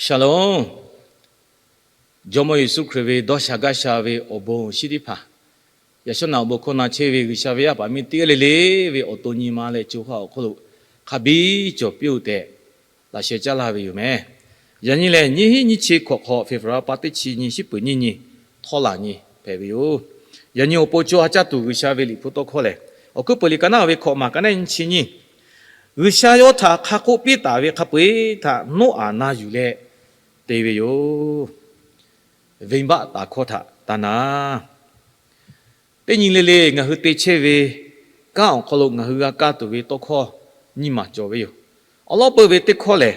Shalom. Jawˇmawˇ Yeˍsuˆ Hkriꞈ ve dawˇ sha gaˇ sha ve awˬ bon awˬ shinˉ teˇ hpaˍ, yaꞈ shawˉ naꞈ awˬ bon hkawˇ na chehˇ ve G'uiˬsha ve yaˇ paˍ miˇ teˇ g'aˇ le le ve awˬ to nyi ma leh co ha awˬ hk'aw lo hk'a biˇ cawˬ piˇ-oˆ tehꞈ laꞈ sheh caˉ laˇ ve yoˬ meh. Yaꞈ nyi lehˬ, nyiˇ hinˉ nyiˇ chi hkawꞈ hk'awꞈ, February pa teˇ chi nyi, shiˉ peuˍ nyiˇ nyi, htawˇ laˬ nyi hpehꞈ ve yoˬ. Yaꞈ nyi awˬ pon co ha caˇ tuˬ G'uiˬsha ve liꞈ hpu tawˇ hkawˇ lehˬ, Awˬ hkuiˉ peuˬ liꞈ ka naˉ ve hkawꞈ maˬ ka naˉ nyi chi nyi, G'uiˬsha yawˇ htaꞈ hk'a k'oˆ piˇ taˍ ve hk'a peu-eˬ htaꞈ Noˉaꞈ na yuˬ leh te ve yoˬ. Venˇbaˆ taˍ hkawˇ htaꞈ taˇ na. Teˇ nyi le le ngaˬ hui te chehˇ ve kanˉ awˬ hk'aw lo ngaˬ hui g'a kaˇ tuˬ ve tawˇ hkawˇ nyiˇ maˬ cawˬ ve yoˬ. Awˬ lawn peuˬ ve teˇ hkawˇ lehˬ,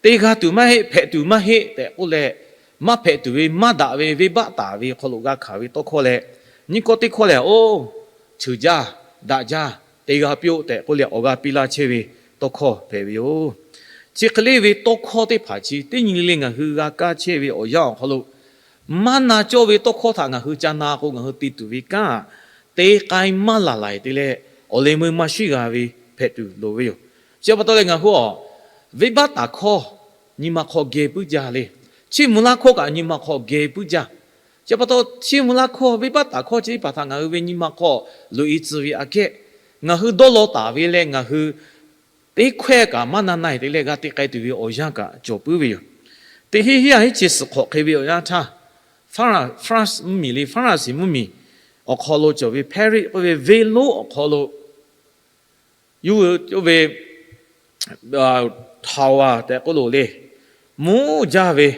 te g'a tuˬ maˇ heˆ, hpehꞈ tuˬ maˇ heˆ tehꞈ k'oˆ leh, maˇ hpehꞈ tuˬ ve maˇ daꞈ ve venˇbaˆ taˍ ve hk'aw lo g'a hkanˍ ve tawˇ hkawˇ leh, nyiˇ hkawˇ teˇ hkawˇ lehˬ, oˇ, cheuˬ jaˇ, daꞈ jaˇ, te g'a piˇ-oˆ tehꞈ k'oˆ leh awˬ g'a piˇ laˇ chehˇ ve tawˇ hkawˇ hpehꞈ ve yoˬ. Chi hk'e le ve tawˇ hkawˇ teˇ hpaˍ chi teˇ nyi le le ngaˬ hui g'a kaˇ chehˇ ve awˬ yanˇ awˬ hk'aw lo, maˇ na cawˇ ve tawˇ hkawˇ htaꞈ ngaˬ hui ca na k'o, ngaˬ hui te tuˬ ve kanˉ te k'ai maˇ laˬ laiˬ te leh, awˬ leh meuˇ maˇ shuˉ g'a ve hpehꞈ tuˬ loˍ ve yoˬ. Chi pa taw leh ngaˬ hui a, venˇbaˆ taˍ hkawˇ nyi ma hk'aw geh puiˉ jaˇ le. Chiˇ mvuh laˇ hkawˇ kaꞈ nyi ma hk'aw geh puiˉ jaˇ. Chi pa taw chiˇ mvuh laˇ hkawˇ, venˇbaˆ taˍ hkawˇ chi teˇ hpaˍ htaꞈ ngaˬ hui ve nyi ma hk'aw loꞈ-e tcuh ve aꞈ kehˉ, ngaˬ hui dawˇ law taˍ ve leh ngaˬ hui teˇ hkawehˇ kaꞈ maˇ na na-e te leh g'a te k'ai tuˬ ve awˬ yanˇ kaꞈ cawˬ puiˉ ve yoˬ. Teˇ hinˉ hinˉ a hinˉ chi suhˍ hk'awꞈ hk'e ve awˬ yanˇ htaˇ, France mvuhˇmiˬ le, Faˍraˍsiˍ mvuhˇmiˬ awˬ hk'aw lo cawˬ ve Paris k'oˆ ve venˇ lonˉ awˬ hk'aw lo, yuˇ ve, oˇ ve, tower tehꞈ k'oˆ lo le, mvuhˇ jaˇ ve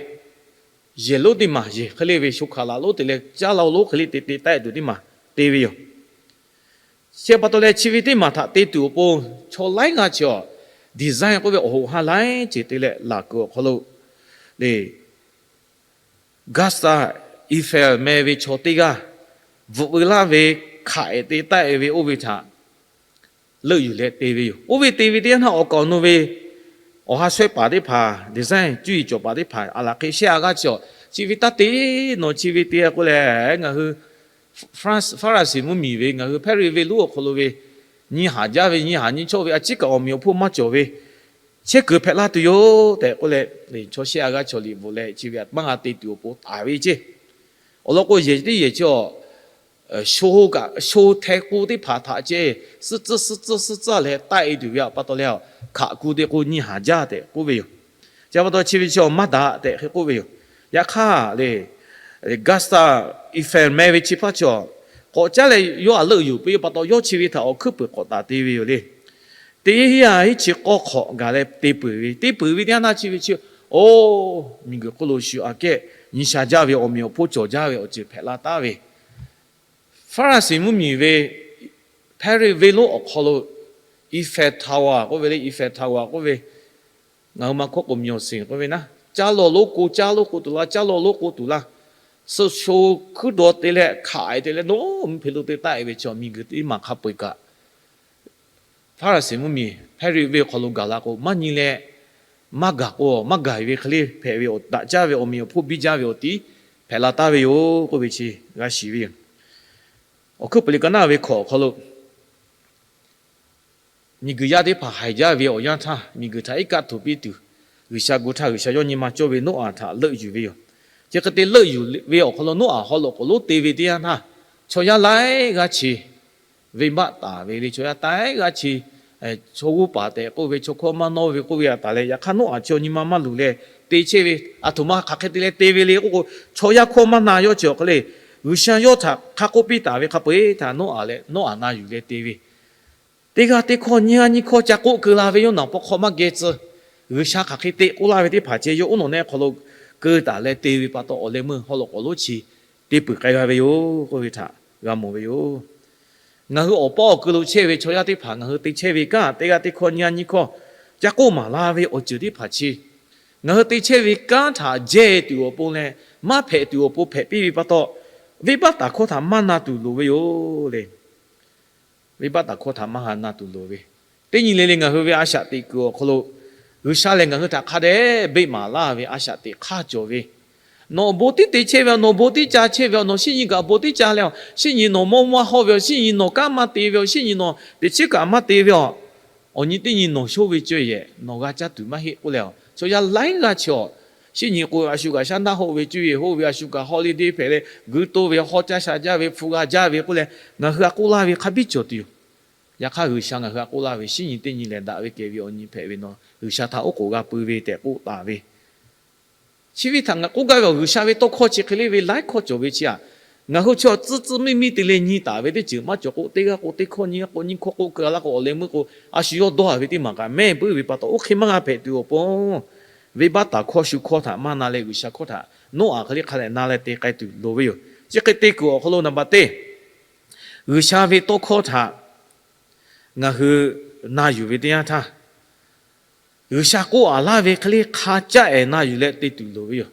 yehˬ lonˉ teˇ maˬ yehˬ hk'e le ve sho hkaˍ laˬ lonˉ te leh caˇ la lonˉ hk'e le te te taˆ-e tuˬ teˇ maˬ te ve yoˬ. Chi pa taw leh chi ve teˇ maˬ htaꞈ te tuˬ awˬ pon chaw laiˉ g'aˇ chi a, design k'oˆ ve awˬ hoꞈ ha laiˉ ceuˬ te leh laˬ kuiˬ awˬ hk'aw lo le, Gustave Eiffel meh ve chaw teˇ g'aˇ bvuhꞈ veu laˇ ve hk'aꞈ-e te taˆ-e ve oˇ ve htaꞈ leuˆ yuˬ leh te ve yoˬ. Oˇ ve te ve teˇ yanˇ htaˇ awˬ kaˍ awˬ nu ve awˬ ha shawehˇ paˍ teˇ hpaˍ, design cuˇ yiˍ cawˬ paˍ teˇ hpaˍ a laˬ hk'e shehˆ a g'aˇ chi a, chi ve taˇ te, nawˬ chi ve te k'oˆ leh ngaˬ hui Faˍraˍsiˍ mvuhˇmiˬ ve ngaˬ hui Paris venˇ lonˉ awˬ hk'aw lo ve nyi haˍ jaˇ ve, nyi haˍ nyi chawˇ ve a ciˉ kaꞈ awˬ meꞈ awˬ hponˇ maˇ cawˬ ve chehˇ kuiˬ hpehꞈ laˇ tuˬ yoˬ tehꞈ k'oˆ leh, chaw shehˆ a g'aˇ chaw liꞈ bvuhꞈ leh chi ve maˇ g'a te tuˬ awˬ pon taˍ ve ceˇ. Awˬ lawn k'o, yehˬ teˇ yehˬ chi a, sho kaꞈ sho hteh k'o teˇ hpaˍ htaꞈ ceˇ suhˉ tcuhˇ suhˉ tcuhˇ suhˉ tcuhˇ leh taˆ-e tuˬ ve pa taw leh, hkaꞈ k'o te k'o nyi haˍ jaˇ tehꞈ k'oˆ ve yoˬ. Chi pa taw chi ve chi a maˇ daꞈ tehꞈ hk'e k'oˆ ve yoˬ. Yaꞈ hk'aˇ le, Gustave Eiffel meh ve chi hpaˇ chi a, k'awꞈ caˉ leh yawˇ a leuˆ yuˬ piˇ ve pa taw, yawˇ chi ve htaꞈ awˬ hkuiˉ peuˬ k'awꞈ taˍ te ve yoˬ le. Teˇ hinˉ a hinˉ chi k'awˇ hk'awꞈ gaˬ leh te peuˬ ve, te peuˬ ve teˇ yanˇ htaˇ chi ve chi, oˇ, miˬguiˬ hk'oˆ lo shu aꞈ kehˉ nyi sha jaˇ ve awˬ meꞈ awˬ hponˇ cawˬ jaˇ ve awˬ ceuˬ hpehꞈ la taˍ ve, Faˍraˍsiˍ mvuhˇmiˬ ve Paris venˇ lonˉ awˬ hk'aw lo Eiffel Tower k'oˆ ve le, Eiffel Tower k'oˆ ve, ngaˬ hui ma hkawˇ k'o, mvuhˇ yeˬ k'oˆ ve naˉ, caˇ law lonˉ k'o caˇ lonˉ k'o tuˬ laˇ, caˇ law lonˉ k'o tuˬ laˇ, suhˆ sho hkuiˉ daw te leh hkaꞈ-e te leh nawˉ mvuhˇ hpe lo te taˆ-e ve chi a, miˬguiˬ teˇ maˬ hk'a peu-eˬ kaꞈ Faˍraˍsiˍ mvuhˇmiˬ Paris venˇ hk'aw lo gaˬ la k'o, maˇ nyi leh maˇ gaˬ k'o, maˇ gaˬ ve hk'e le hpehꞈ ve, daꞈ jaˇ ve awˬ meꞈ awˬ hponˇ biˇ jaˇ ve awˬ tiˉ hpehꞈ la taˍ ve yoˬ k'oˆ ve chi g'a shiˍ ve yoˬ. Awˬ hkuiˉ peuˬ liꞈ ka naˉ ve hkawꞈ awˬ hk'aw lo, miˬguiˬ yaˇ teˇ hpaˍ haiˬ jaˇ ve awˬ yanˇ htaˇ, miˬguiˬ htaꞈ iˉ kaˆ tuˬ piˇ tuˬ, G'uiˬsha gu htaˇ G'uiˬsha yawˇ nyi ma cawˇ ve Noˉaꞈ htaꞈ leuˆ yuˬ ve yoˬ. Chi hk'e te leuˆ yuˬ ve awˬ hk'aw lo Noˉaꞈ haw loꞈ k'oˍ lonˉ te ve teˇ yanˇ htaˇ, chaw yaˇ laiˉ g'aˇ chi venˇbaˆ taˍ ve le, chaw yaˇ laiˉ g'aˇ chi, chaw g'uˇ paˍ tehꞈ k'oˆ ve, chaw hkawˇ maˇ nawˇ ve k'oˆ ve a taˍ leh, yaꞈ hk'aˇ Noˉaꞈ chi awˬ nyi ma maˇ luˬ leh te chehˇ ve, aˬ htoꞈ ma hk'aˬ hk'e te leh te ve le k'oˆ k'o, chaw yaˇ hkawˇ maˇ na yawˇ chi awˬ hk'e le, G'uiˬsha yawˇ htaꞈ hk'a k'oˆ piˇ taˍ ve hk'a peu-eˬ htaꞈ Noˉaꞈ leh Noˉaꞈ na yuˬ leh te ve, teˇ g'aˇ teˇ hkawˇ nyiˇ g'aˇ nyiˇ hkawˇ ca k'oˆ keu la ve, yawˇ nawˬ paw hk'aw maˇ geh tcuh. G'uiˬsha hk'aˬ hk'e te k'oˆ laˇ ve teˇ hpaˍ ceh yawˇ uˉ nawˬ neh hk'aw lo keu taˍ leh te ve pa taw, awˬ leh meuˇ haw loꞈ k'oˍ lonˉ chi te peuˬ k'ai g'a ve yoˬ k'oˆ ve htaꞈ g'a mawˬ ve yoˬ. Ngaˬ hui awˬ paˇ awˬ keu lo chehˇ ve chaw yaˇ teˇ hpaˍ ngaˬ hui te chehˇ ve kanˉ teˇ g'aˇ teˇ hkawˇ nyiˇ g'aˇ nyiˇ hkawˇ ca k'oˆ maˍ la ve awˬ ceuˬ teˇ hpaˍ chi, ngaˬ hui te chehˇ ve kanˉ htaꞈ jehˇ tuˬ awˬ pon leh maˇ hpehꞈ tuˬ awˬ pon hpehꞈ piˇ ve pa taw, venˇbaˆ taˍ hkawˇ htaꞈ maˇ na tuˬ loˍ ve yoˬ le. Venˇbaˆ taˍ hkawˇ htaꞈ maˇ ha na tuˬ loˍ ve. Teˇ nyi le le ngaˬ hui ve a shaꞈ teꞈ kuiˬ awˬ hk'aw lo, G'uiˬsha lehˬ ngaˬ hui htaꞈ hk'a dehꞈ beˆ maˍ laˇ ve a shaꞈ teꞈ hk'aˇ cawˬ ve, nawˬ awˬ bon tiˉ te chehˇ ve, nawˬ awˬ bon tiˉ ca chehˇ ve, nawˬ shiˉ nyi kaꞈ awˬ bon tiˉ ca leh, shiˉ nyi nawˬ mawˇ maˇ hawˇ ve, shiˉ nyi nawˬ kanˉ maˇ te ve, shiˉ nyi nawˬ teꞈ chiˉ kaꞈ maˇ te ve, awˬ nyi teˇ nyi nawˬ shonˇ ve cawˇ yehˬ nawˬ g'a caˇ tuˬ maˇ heˆ k'oˆ leh, chaw yaˇ laiˉ g'aˇ chi a Shinˉ nyi k'o, a shu kaꞈ shaˉ naˆ hoˆ ve, cuˇ yiˍ hoˆ ve, a shu kaꞈ holiday hpehꞈ leh, guiˇ toˇ ve, hawˉ caˇ sha jaˇ ve, hpu g'a jaˇ ve k'oˆ leh, ngaˬ hui htaꞈ k'oˆ laˇ ve hk'a biˇ cawˬ tuˬ yoˬ. Yaꞈ hk'aˇ, G'uiˬsha ngaˬ hui htaꞈ k'oˆ laˇ ve, shinˉ nyi teˇ nyi lehˬ, daꞈ ve kehˬ ve awˬ nyi hpehꞈ ve nawˬ, G'uiˬsha htaꞈ oˉ k'oˍ g'a pui ve tehꞈ k'oˆ taˍ ve, chi ve htaꞈ ngaˬ k'oˆ gaˇ ve, G'uiˬsha ve tawˇ hkawˇ chi hk'e le ve laiˉ hkawˇ cawˬ ve chi aꞈ, ngaˬ hui chaw tcuhˉ tcuhˉ miˇ miˇ te leh nyi taˍ ve teˇ ceuˬ maˇ cawˬ k'o, teˇ g'aˇ k'o teˇ hkawˇ, nyiˇ g'aˇ k'o nyiˇ hkawˇ k'oˆ keu laˇ k'o, awˬ leh meuˇ k'o a shu yawˇ dawˇ a ve teˇ maˬ kaꞈ mehˆ puiˉ ve pa taw, oˇ hk'e maˇ g'a hpehꞈ tuˬ awˬ pon, venˇbaˆ taˍ hkawˇ shu hkawˇ htaꞈ maˇ na leh, G'uiˬsha hkawˇ htaꞈ Noˉaꞈ hk'e le hk'a dehꞈ na leh te k'ai tuˬ loˍ ve yoˬ. Chi hk'e te kuiˬ awˬ hk'aw lo naˍ baˬ teˇ, G'uiˬsha ve tawˇ hkawˇ htaꞈ ngaˬ hui na yuˬ ve teˇ yanˇ htaˇ, G'uiˬsha k'oˆ a laˇ ve hk'e le hk'a caˆ ehˍ na yuˬ leh te tuˬ loˍ ve yoˬ.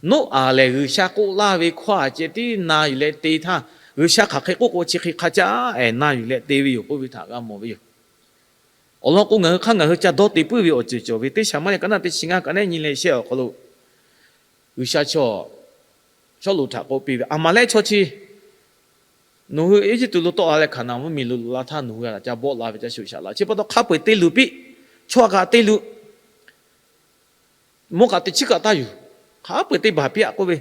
Noˉaꞈ lehˬ, G'uiˬsha k'oˆ laˇ ve hkawˇ a ceh tiˉ na yuˬ leh te htaˇ, G'uiˬsha hk'aˬ hk'e k'oˆ k'o chi hk'e hk'a caˆ ehˍ na yuˬ leh te ve yoˬ k'oˆ ve htaꞈ g'a mawˬ ve yoˬ. Awˬ lawn k'o, ngaˬ hui hk'aˇ ngaˬ hui ca dawˇ te puiˉ ve awˬ ceuˬ cawˬ ve, teˇ shaˍ maˇ leh ka naˆ teˇ chi ngaˇ ka naˆ nyi leh shehˆ awˬ hk'aw lo, G'uiˬsha chaw Sawˉluꞈ htaꞈ k'oˆ piˇ ve, Aˍmaˍlehˆ chaw chi nawˬ hui Eˇjiˇtuꞈ lo tawˆ la leh Hkaˍnanˍ mvuhˇmiˬ lo loꞈ la htaˇ, nawˬ hui htaꞈ ca bawˆ la ve ca shuˍ shaꞈ la. Chi pa taw hk'a peu eˬ te luˬ piˇ. Chaw kaꞈ te luˬ. Mawˇ kaꞈ teꞈ chiˉ kaꞈ taˇ yuˬ. Hk'a peu eˬ te baˬ piˇ-aꞈ k'oˆ ve.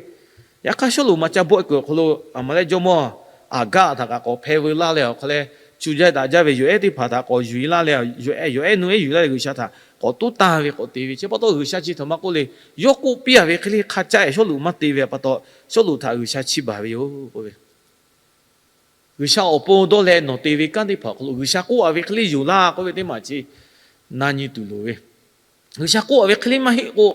Yaꞈ hk'aˇ, Sawˉluꞈ maꞈ ca bawˆ e kuiˬ awˬ hk'aw lo Aˍmaˍlehˆ jawˇmawˇ Aˍgaˆ htaꞈ kaꞈ k'awꞈ hpeh veu laˇ leh, awˬ hk'a leh chu jaˇ daꞈ jaˇ ve yawˬ ehˉ teˇ hpaˍ htaꞈ k'awꞈ yuˬ e laˇ leh, yawˬ ehˉ yawˬ ehˉ nu ehˉ yuˬ laˇ leh G'uiˬsha htaꞈ k'awꞈ toˉ taˇ ve k'awꞈ te ve. Chi pa taw G'uiˬsha chi htaꞈ maˇ k'oˆ le, yawˇ k'oˆ piˇ a ve hk'e le hk'a caˆ ehˍ Sawˉluꞈ maˇ te ve pa taw, Sawˉluꞈ htaꞈ G'uiˬsha chiˇ baˬ ve yoˬ k'oˆ ve. G'uiˬsha awˬ pon dawˇ leh nawˬ te ve kanˉ teˇ hpaˍ awˬ hk'aw lo G'uiˬsha k'oˆ a ve hk'e le yoˬ laˇ k'oˆ ve teˇ maˬ chi na nyi tuˬ loˍ ve. G'uiˬsha k'oˆ a ve hk'e le maˇ heˆ k'o,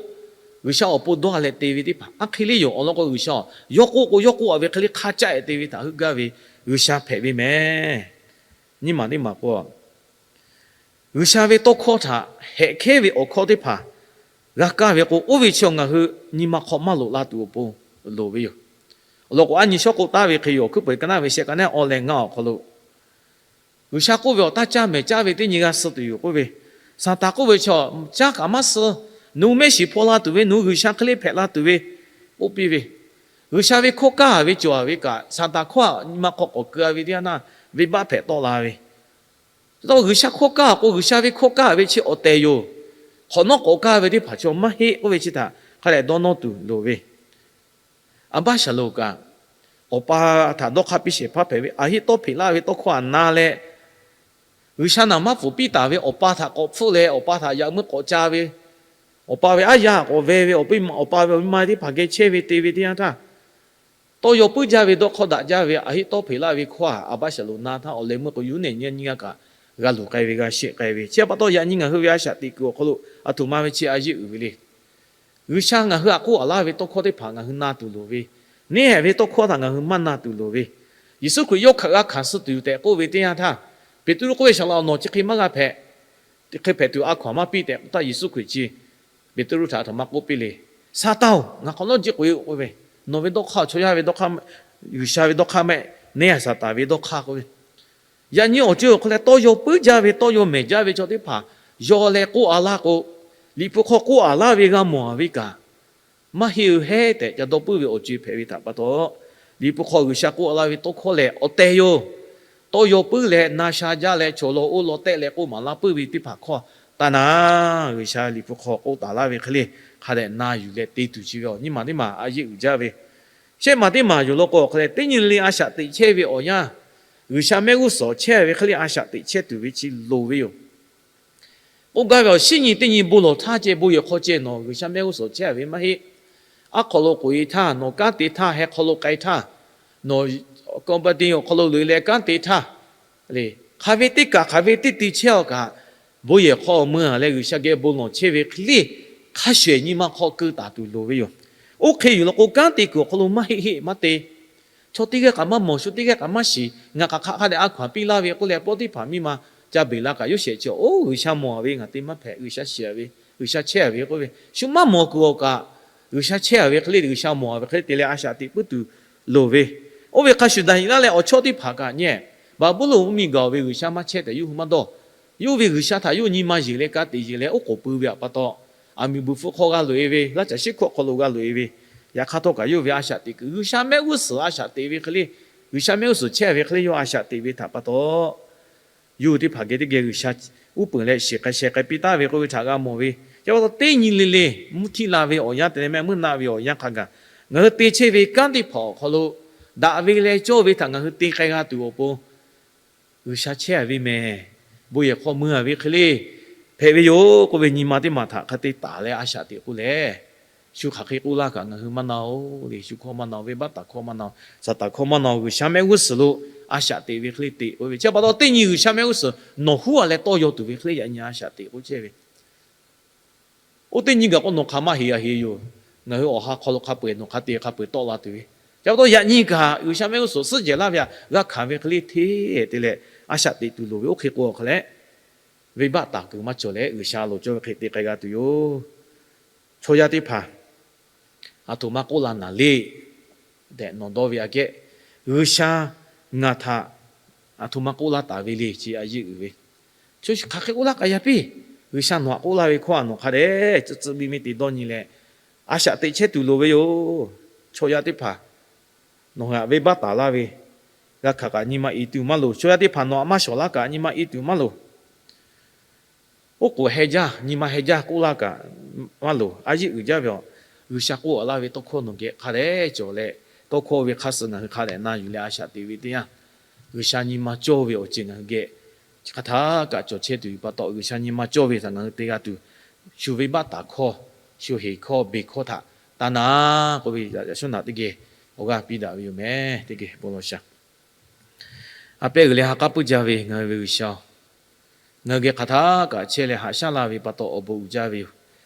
G'uiˬsha awˬ pon dawˇ leh te ve teˇ hpaˍ aˉ hk'e le yoˬ. Awˬ lawn k'o, G'uiˬsha yawˇ k'oˆ k'o, yawˇ k'oˆ a ve hk'e le hk'a caˆ ehˍ te ve htaꞈ heuˆ gaˇ ve G'uiˬsha hpehꞈ ve mehˍ. Nyiˇ maˬ teˇ maˬ k'o, G'uiˬsha ve tawˇ hkawˇ htaꞈ hehꞈ hkehˉ ve awˬ hkawˇ teˇ hpaˍ g'a kaˇ ve k'o, oˇ ve chi ngaˬ hui nyi ma hk'aw maˇ loꞈ la tuˬ awˬ pon loˍ ve yoˬ. Awˬ lawn k'o, aˉ nyi shawˉ k'oˆ taˍ ve hk'e yoˬ. Awˬ hkuiˉ peuˬ ka naˆ ve shehˆ ka naˆ awˬ leh ngaˇ awˬ hk'aw lo, G'uiˬsha k'oˆ ve awˬ taˇ caˇ mehˍ caˇ ve teˇ nyi g'a suh tuˬ yoˬ k'oˆ ve. Saˍtanˍ k'oˆ ve chi, caˇ kaꞈ maˇ suh. Nawˬ hui mehˆ shiˍ hpaw la tuˬ ve, nawˬ hui G'uiˬsha hk'e le hpehꞈ la tuˬ ve k'oˆ piˇ ve. G'uiˬsha ve hkawˇ kaˇ ve cawˬ ve kaꞈ, Saˍtanˍ hkawˇ nyi ma hk'aw k'awꞈ keu a ve teˇ yanˇ htaˇ, venˇbaˆ hpehꞈ tawˆ la ve. Chi taw G'uiˬsha hkawˇ kaˇ k'o, G'uiˬsha ve hkawˇ kaˇ ve chi awˬ tehˬ yoˬ. Hk'awꞈ nawˉ k'awꞈ kaˇ ve teˇ hpaˍ chaw maˇ heˆ k'oˆ ve chi htaꞈ hk'a dehꞈ dawˇ nawˇ tuˬ loˍ ve. Aˍbaˆshaˍlonˍ kaꞈ, awˬ pa htaꞈ dawˇ hk'aˇ piˇ shehˍ hpaˇ hpehꞈ ve, Aˍhiˆtawˇhpeˍlaˆ ve tawˇ hkawˇ htaꞈ na leh, G'uiˬsha naˍ maˇ pfuhˍ piˇ taˍ ve awˬ pa htaꞈ k'awꞈ hpfuhˆ leh, awˬ pa htaꞈ yaꞈ meuˇ k'awꞈ ca ve, awˬ pa ve aˉ yaˇ k'awꞈ veh ve, awˬ pa ve awˬ miˇ ma teˇ hpaˍ geh chehˇ ve te ve teˇ yanˇ htaˇ, tawˇ yaw puiˉ jaˇ ve dawˇ hk'awˇ daꞈ jaˇ ve Aˍhiˆtawˇhpeˍlaˆ ve hkawˇ htaꞈ Aˍbaˆshaˍlonˍ na htaˇ, awˬ leh meuˇ k'o yuˬ nehˬ nyi nyi g'aˇ kaꞈ g'a luˬ k'ai ve, g'a sheˆ k'ai ve. Chi pa taw yaꞈ nyi ngaˬ hui ve a shaꞈ teꞈ kuiˬ awˬ hk'aw lo aˬ htoꞈ ma ve chi a yeˇ uiˍ ve le. G'uiˬsha ngaˬ hui htaꞈ k'oˆ a laˇ ve tawˇ hkawˇ teˇ hpaˍ ngaˬ hui na tuˬ loˍ ve, neˇ haiˬ ve tawˇ hkawˇ htaꞈ ngaˬ hui maˇ na tuˬ loˍ ve, Yeˍsuˆ Hkriꞈ yawˇ hk'aˬ g'a hkanˍ suh tuˬ yoˬ tehꞈ k'oˆ ve teˇ yanˇ htaˇ, Peˍtruˆ k'oˆ ve, Saˍ laꞈ-oˬ, nawˬ chi hk'e maˇ g'a hpehꞈ. Chi hk'e hpehꞈ tuˬ a hkaw-anˬ maˇ piˇ tehꞈ k'oˆ htaˇ, Yeˍsuˆ Hkriꞈ chi Peˍtruˆ htaꞈ aˬ htoꞈ ma k'oˆ piˇ le. Saˍtanˍ-oˬ, ngaˬ hk'awꞈ nawˉ jiˆ k'oꞈ-e k'oˆ ve, nawˬ ve dawˇ hk'aˇ chaw yaˇ ve dawˇ hk'aˇ, G'uiˬsha ve dawˇ hk'aˇ mehˆ, G'uiˬsha ve dawˇ hk'aˇ mehˆ, neˇ haiˬ Saˍtanˍ ve dawˇ hk'aˇ k'oˆ ve, yaꞈ nyi awˬ ceuˬ awˬ hk'aw leh tawˇ yaw puiˉ jaˇ ve, tawˇ yaw mehˍ jaˇ ve chaw teˇ hpaˍ yaw leh k'oˆ a laˇ k'o, Liꞈ hpu hk'aw k'oˆ a laˇ ve g'a mawˬ a ve kaꞈ, maˇ heˆ-eu heˉ tehꞈ ca dawˇ puiˉ ve awˬ ceuˬ hpehꞈ ve htaꞈ pa taw, Liꞈ hpu hk'aw G'uiˬsha k'oˆ a laˇ ve tawˇ hkawˇ lehˬ awˬ tehˬ yoˬ. Tawˇ yaw puiˉ leh na sha jaˇ leh chaw law oˇ law tehˆ leh k'oˆ maˍ laˇ puiˉ ve teˇ hpaˍ hkawˇ taˇ na, G'uiˬsha Liꞈ hpu hk'aw k'oˆ taˍ laˇ ve hk'e le hk'a dehꞈ na yuˬ leh te tuˬ chi ve awˬ nyi maˬ teˇ maˬ a yeˇ uiˍ jaˇ ve. Shehˆ maˬ teˇ maˬ yoˬ law k'o, awˬ hk'aw leh teˇ nyi le a shaꞈ teꞈ chehˇ ve awˬ yanˇ, G'uiˬsha mehˆ g'uˇ suhˍ chehˇ ve hk'e le a shaꞈ teꞈ chehˇ tuˬ ve chi loˍ ve yoˬ. K'oˆ gaˇ ve awˬ, shinˉ nyi teˇ nyi bon lawˬ htaˇ ceh bon yehˬ hk'aw ceh nawˬ G'uiˬsha mehˆ g'uˇ suhˍ chehˇ a ve maˇ heˆ. Aˉ hk'aw lo k'oꞈ-e htaˇ, nawˬ kanˉ te htaˇ, heh hk'aw lo k'ai htaˇ, nawˬ company awˬ hk'aw lo loꞈ-e leh kanˉ te htaˇ, hk'aˬ ve teˇ kaꞈ hk'aˬ ve teˇ te chehˇ-aw kaꞈ, bon yehˬ hk'aw mui-a leh G'uiˬsha geh bon lawˬ chehˇ ve hk'e le hk'a shuˍ ehˬ nyi ma hk'aw keu taˍ tuˬ loˍ ve yoˬ. Oˇ hk'e yuˬ law k'o, kanˉ te kuiˬ awˬ hk'aw lo maˇ heˆ heˆ maˇ te. Chaw teˇ g'aˇ kaꞈ maˇ mawˬ, shu teˇ g'aˇ kaꞈ maˇ shiˍ, ngaˬ kaꞈ hk'aˬ hk'a dehꞈ a hkaw-anˬ piˇ laˇ ve k'oˆ leh, pawˇ teˇ hpaˍ miˇ ma ca beˬ la kaꞈ yawˇ shehˍ chi, oˇ G'uiˬsha mawˬ-a ve, ngaˬ te maˇ hpehꞈ, G'uiˬsha shiˍ-a ve, G'uiˬsha chehˇ-a ve k'oˆ ve, shu maˇ mawˬ kuiˬ awˬ kaꞈ, G'uiˬsha chehˇ-a ve hk'e le, G'uiˬsha mawˬ-a ve hk'e le te leh a shaꞈ teꞈ puiˉ tuˬ loˍ ve. Oˇ ve hk'a shuˍ daꞈ-e laˇ leh awˬ chawˇ teˇ hpaˍ kaꞈ nyi, Baˍbuˍlonˍ mvuhˇmiˬ gaˬ-oˬ ve G'uiˬsha maˇ chehˇ tehꞈ yawˇ hui maˇ dawˇ. Yawˇ ve G'uiˬsha htaꞈ yawˇ nyi ma yeˬ leh ka tiꞈ yeˬ leh oˉ k'oˍ pui ve htaꞈ pa taw, aˬ miˍ buiˬ hpfuhˇ hk'aw g'a loꞈ-e ve, laˇ caˬ shiˉ hkuˆ hk'aw lo g'a loꞈ-e ve, yaꞈ hk'aˇ htawˇ kaꞈ yawˇ ve a shaꞈ teꞈ kuiˬ G'uiˬsha mehˆ g'uˇ suhˍ a shaꞈ teꞈ ve hk'e le, G'uiˬsha mehˆ g'uˇ suhˍ chehˇ ve hk'e le yawˇ a shaꞈ teꞈ ve htaꞈ pa taw, yawˇ hui teˇ hpaˍ geh teˇ geh G'uiˬsha uˉ peunˍ leh shiˍ k'ai sheh k'ai piˇ taˍ ve k'oˆ ve htaꞈ g'a mawˬ ve. Chi pa taw teˇ nyi le le, mvuhˇ htiˇ la ve awˬ yanˇ te leh mehˆ meuˇ naˆ ve awˬ yanˇ hk'a gaˬ, ngaˬ hui te chehˇ ve kanˉ teˇ hpaˍ awˬ hk'aw lo, daꞈ ve leh cawˇ ve htaꞈ ngaˬ hui te k'ai g'a tuˬ awˬ pon, G'uiˬsha chehˇ a ve mehˬ, bon yehˬ hk'aw mui a ve hk'e le hpehꞈ ve yoˬ k'oˆ ve nyi ma teˇ maˬ htaꞈ hk'a te taˍ leh a shaꞈ teꞈ k'oˆ leh, shu hk'aˬ hk'e k'oˆ laˇ kaꞈ ngaˬ hui maˇ na-oˬ le. Shu hkawˇ maˇ na-oˬ, venˇbaˆ taˍ hkawˇ maˇ na-oˬ, Saˍtanˍ hkawˇ maˇ na-oˬ, G'uiˬsha mehˆ g'uˇ suhˍ lo a shaꞈ teꞈ ve hk'e le teꞈ k'oˆ ve. Chi pa taw teˇ nyi G'uiˬsha mehˆ g'uˇ suhˍ nawˬ huˉ a leh tawˇ yaw tuˬ ve hk'e le yaꞈ nyi a shaꞈ teꞈ k'oˆ chehˇ ve Oˇ teˇ nyi gaˬ k'o nawˬ hk'aˬ maˇ heˍ a heˍ yoˬ. Ngaˬ hui awˬ ha hk'aw lo hk'a peu-eˬ nawˬ hk'a te hk'a peu-eˬ tawˆ la tuˬ ve. Chi pa taw yaꞈ nyi kaꞈ G'uiˬsha mehˆ g'uˇ suhˍ suhˉ jehˬ laˇ ve htaꞈ g'a hkanˍ ve hk'e le hteˇ te leh a shaꞈ teꞈ tuˬ loˍ ve oˇ hk'e k'o hk'a leh, venˇbaˆ taˍ kuiˬ maˇ cawˬ leh G'uiˬsha lo cawˇ ve hk'e te k'ai g'a tuˬ yoˬ. Chaw yaˇ teˇ hpaˍ, aˬ htoꞈ ma k'oˆ la naˍ le tehꞈ nawˬ dawˇ ve aꞈ kehˉ, G'uiˬsha ngaˬ htaꞈ aˬ htoꞈ ma k'oˆ laˇ taˍ ve le ce a yeˇ uiˍ ve. Chi hk'aˬ hk'e k'oˆ laˇ k'ai yaˇ piˇ. G'uiˬsha nawˬ htaꞈ k'oˆ laˇ ve hkawˇ a nawˬ hk'a dehꞈ tcuh tcuh miˇ miˇ te dawˇ nyi leh, a shaꞈ teꞈ chehˇ tuˬ loˍ ve yoˬ. Chaw yaˇ teˇ hpaˍ, nawˬ hui htaꞈ venˇbaˆ taˍ laˇ ve, g'a hkanˍ kaꞈ nyi ma i tuˬ maˇ loˍ. Chaw yaˇ teˇ hpaˍ nawˬ htaꞈ maˇ shawˍ laˇ kaꞈ nyi ma i tuˬ maˇ loˍ. Oˉ k'oˍ heh jaˇ, nyi ma heh jaˇ k'oˆ laˇ kaꞈ maˇ loˍ. A yeˇ uiˍ jaˇ ve a, G'uiˬsha k'oˆ a laˇ ve tawˇ hkawˇ nawˬ geh hk'a dehꞈ cawˬ leh, tawˇ hkawˇ ve hk'a suh ngaˬ hui hk'a dehꞈ na yuˬ leh a shaꞈ teꞈ ve teˇ yanˇ, G'uiˬsha nyi ma cawˇ ve awˬ ceuˬ ngaˬ hui geh hk'aˬ htaˇ kaꞈ cawˬ chehˇ tuˬ ve pa taw, G'uiˬsha nyi ma cawˇ ve htaꞈ ngaˬ hui te g'a tuˬ, shu venˇbaˆ taˍ hkawˇ, shu heˍ hkawˇ beˬ hkawˇ htaꞈ taˇ na k'oˆ ve yaꞈ shawˉ naꞈ teˇ geh awˬ g'aˇ piˇ daꞈ ve yoˬ mehˍ. Teˇ geh bon lawˬ shaˍ. A pehˉ g'uiˬ leh ha k'aˉ puiˉ jaˇ ve ngaˬ hui ve G'uiˬsha-oˬ, ngaˬ hui geh hk'aˬ htaˇ kaꞈ chehˇ leh haꞈ shaˉ laˇ ve pa taw awˬ bon uiˍ jaˇ ve yoˬ.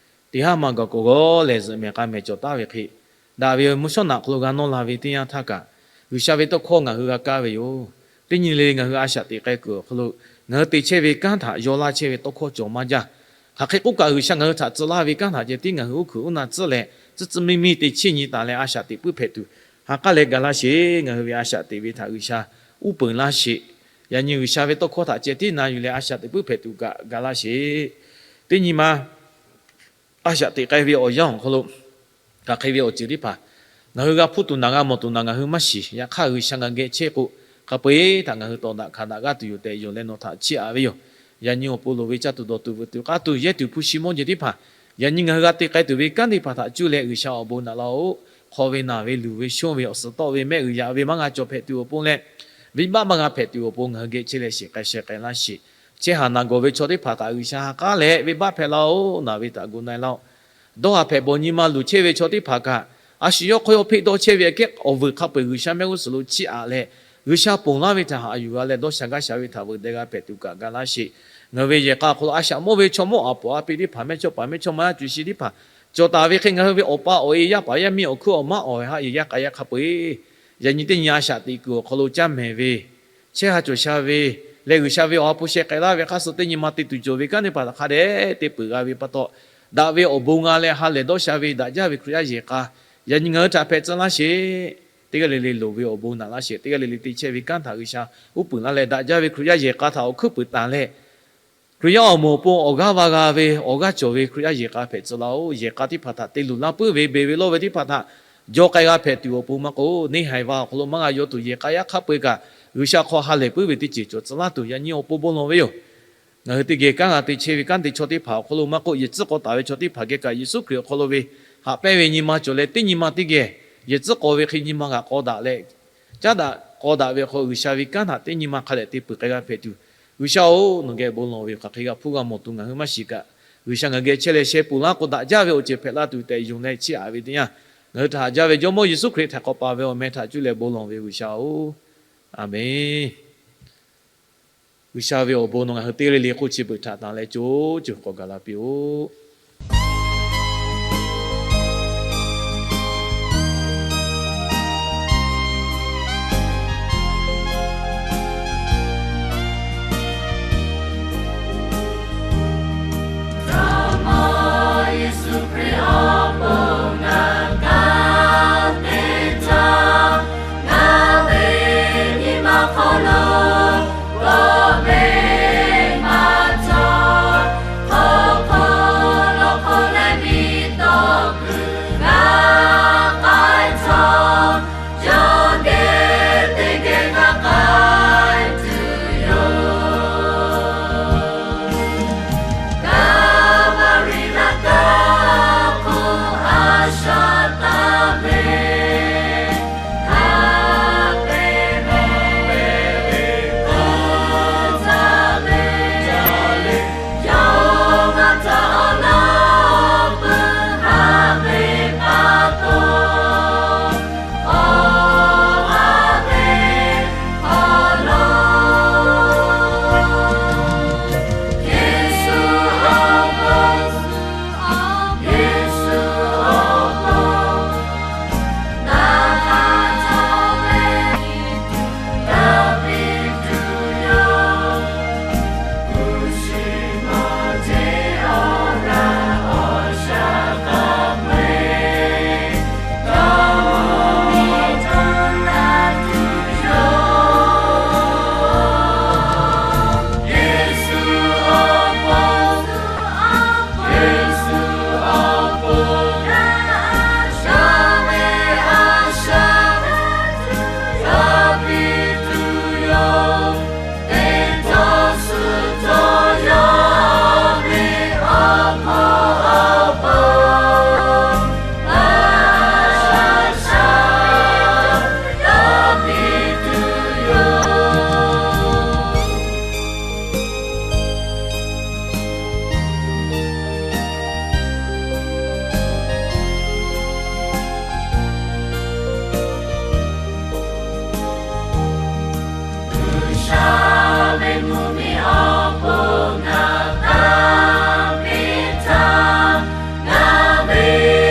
Teˇ haˉ ma gaˬ k'o g'awˇ lehˬ zuhꞈ mehˍ k'a mehˍ cawˬ taˍ ve hk'e, daꞈ ve mvuhˇ shawˉ naꞈ hk'aw lo g'a nawˇ la ve teˇ yanˇ htaˇ kaꞈ, G'uiˬsha ve tawˇ hkawˇ ngaˬ hui g'a kaˇ ve yoˬ. Teˇ nyi le ngaˬ hui a shaꞈ teꞈ k'ai kuiˬ awˬ hk'aw lo, ngaˬ hui te chehˇ ve kanˉ htaꞈ yaw laˇ chehˇ ve tawˇ hkawˇ cawˬ maˇ jaˇ. Hk'aˬ hk'e k'oˆ kaꞈ G'uiˬsha ngaˬ hui htaꞈ tcuh laˇ ve kanˉ htaꞈ ceh tiˉ ngaˬ hui uˉ hkuiˍ uˉ na tcuhˉ leh, tcuhˉ tcuhˉ miˇ miˇ te chiˇ nyi taˍ leh a shaꞈ teꞈ puiˉ hpehꞈ tuˬ, ha k'aˉ leh ga laˇ sheˍ. Ngaˬ hui ve a shaꞈ teꞈ ve htaꞈ G'uiˬsha uˉ peunˍ laˇ sheˍ. Yaꞈ nyi G'uiˬsha ve tawˇ hkawˇ htaꞈ ceh tiˉ na yuˬ leh a shaꞈ teꞈ puiˉ hpehꞈ tuˬ kaꞈ ga laˇ sheˍ. Teˇ nyi ma a shaꞈ teꞈ k'ai ve awˬ yanˇ awˬ hk'aw lo, hk'aˬ hk'e ve awˬ ceuˬ teˇ hpaˍ ngaˬ hui g'a hpuˇ tuˬ naˍ, g'a mawˬ tuˬ naˍ ngaˬ hui maˇ shiˍ. Yaꞈ hk'aˇ G'uiˬsha ngaˬ geh chehˇ k'o, hk'a peu-eˬ htaꞈ ngaˬ hui tawˍ daꞈ hkanˍ daꞈ g'aˇ tuˬ yoˬ tehꞈ yonˍ leh nawˬ htaꞈ chiˇ aꞈ ve yoˬ. Yaꞈ nyi awˬ pon loˍ ve caˇ tuˬ dawˬ tuˬ vuiˬ tuˬ k'aˇ tuˬ yehˇ tuˬ hpu shi mawˇ jehˬ teˇ hpaˍ, yaꞈ nyi ngaˬ hui g'a te k'ai tuˬ ve kanˉ teˇ hpaˍ htaꞈ cuˇ leh G'uiˬsha awˬ bon naꞈ laˇ-oˆ. Hk'aw ve naˬ ve luˬ ve shonˇ ve awˬ suhˍ tawˆ ve mehˆ g'uiˬ yaꞈ ve maˇ g'a cawˬ hpehꞈ tuˬ awˬ pon leh, venˇbaˆ maˇ g'a hpehꞈ tuˬ awˬ pon ngaˬ hui geh chehˇ leh shiˍ k'ai sheh k'ai laˇ sheˍ. Chehˇ haˍ naˬ gawˬ ve chaw teˇ hpaˍ kaꞈ G'uiˬsha ha k'aˉ leh venˇbaˆ hpehꞈ laˇ-oˆ. Naˬ ve htaꞈ gu na-e laˇ-oˆ. Dawˇ haˍ hpehꞈ bawˬ nyi ma luˬ chehˇ ve chaw teˇ hpaˍ kaꞈ, a shu yawˇ hk'aw yawˇ hpeˆ dawˇ chehˇ ve aꞈ kehˉ awˬ vuiˬ hk'a peu-eˬ G'uiˬsha mehˆ g'uˇ suhˍ lo chiˇ aꞈ leh, G'uiˬsha ponˬ laˇ ve htaꞈ haꞈ yuˬ g'a leh dawˇ sha gaˇ sha ve htaꞈ veuꞈ deh g'a hpehꞈ tuˬ kaꞈ ga laˇ sheˍ. Ngaˬ hui ve yehˬ k'a awˬ hk'aw lo a shaꞈ mawˇ ve chaw mawˇ aꞈ pawˍ a pi teˇ hpaˍ mehˇ chawˇ paˍ mehˇ chawˇ ma yaˇ cuˬ shi teˇ hpaˍ cawˬ taˍ ve hk'e, ngaˬ hui ve awˬ pa awˬ e yaˇ paˍ yaˇ miˇ awˬ hkuiˉ awˬ maˉ awˬ ve haꞈ yuˬ yaˇ k'a yaˇ hk'a peu-eˬ, yaꞈ nyi teˇ nyi a shaꞈ teꞈ kuiˬ awˬ hk'aw lo caˇ mehˍ ve, chehˇ ha cawˬ sha ve, leh G'uiˬsha ve awˬ ha hpu sheh k'ai laˇ ve hk'a suh teˇ nyi ma te tuˬ cawˬ ve kanˉ teˇ hpaˍ htaꞈ hk'a dehꞈ te peuˬ g'a ve pa taw, daꞈ ve awˬ bon g'a leh ha lehˬ dawˇ sha ve daꞈ jaˇ ve Hkriꞈ yaˇ yehˬ k'a, yaꞈ nyi ngaˬ hui htaꞈ hpehꞈ tcuh laˇ sheˍ. Teˇ g'aˇ le le loˍ ve awˬ bon naꞈ laˇ sheˍ. Teˇ g'aˇ le le te chehˇ ve kanˉ htaꞈ G'uiˬsha uˉ peunˍ laˇ leh daꞈ jaˇ ve Hkriꞈ yaˇ yehˬ k'a htaꞈ awˬ hkuiˉ puiˍ tanˍ leh, Hkriꞈ yaˇ awˬ moˍ awˬ pon awˬ g'aˇ va g'a ve awˬ g'aˇ cawˬ ve Hkriꞈ yaˇ yehˬ k'a hpehꞈ tcuh laˇ-oˆ. Yehˬ k'a teˇ hpaˍ htaꞈ te luˬ laˇ puiˉ ve beˬ ve lawˇ ve teˇ hpaˍ htaꞈ jaw k'ai g'a hpehꞈ tuˬ awˬ pon maˇ k'o, neˇ haiˬ va awˬ hk'aw lo maˇ g'a yaw tuˬ yehˬ k'a yaˇ hk'a peu-eˬ kaꞈ G'uiˬsha hk'aw ha lehˬ puiˉ ve teˇ ceuˬ cawˬ tcuh laˇ tuˬ yaꞈ nyi awˬ pon bon lawˬ ve yoˬ. Ngaˬ hui teˇ geh kanˉ g'a te chehˇ ve kanˉ te chaw teˇ hpaˍ awˬ hk'aw lo maˇ k'oˆ, yehˬ tcuhˉ k'aw taˍ ve chaw teˇ hpaˍ geh kaꞈ Yeˍsuˆ Hkriꞈ awˬ hk'aw lo ve haꞈ pehnˇ ve nyi ma cawˬ leh teˇ nyi ma teˇ geh yehˬ tcuhˉ k'aw ve hk'e nyi ma g'aꞈ k'aw daꞈ leh, caˉ daꞈ k'aw daꞈ ve awˬ hk'aw G'uiˬsha ve kanˉ htaꞈ teˇ nyi ma hk'a dehꞈ te peuˬ k'ai g'a hpehꞈ tuˬ, G'uiˬsha-oˬ, nawˬ geh bon lawˬ ve yoˬ. Hk'aˬ hk'e g'a hpuˇ g'a mawˬ tuˬ ngaˬ hui maˇ shiˍ kaꞈ, G'uiˬsha ngaˬ geh chehˇ leh sheh ponˬ laˇ k'o daꞈ jaˇ ve awˬ ceuˬ hpehꞈ laˇ tuˬ tehꞈ yonˍ leh chiˇ aꞈ ve teˇ yanˇ, ngaˬ hui htaꞈ haꞈ jaˇ ve Jawˇmawˇ Yeˍsuˆ Hkriꞈ htaiˍ hk'awꞈ paˍ ve awˬ meh htaꞈ cuˇ leh bon lawˬ ve G'uiˬsha-oˬ, Aˍmenˍ. G'uiˬsha ve awˬ bon nawˬ ngaˬ hui teˇ g'aˇ le le hk'oˆ chi beuꞈ htaꞈ tanˍ leh co co k'awꞈ gaˬ la piˇ-oˆ.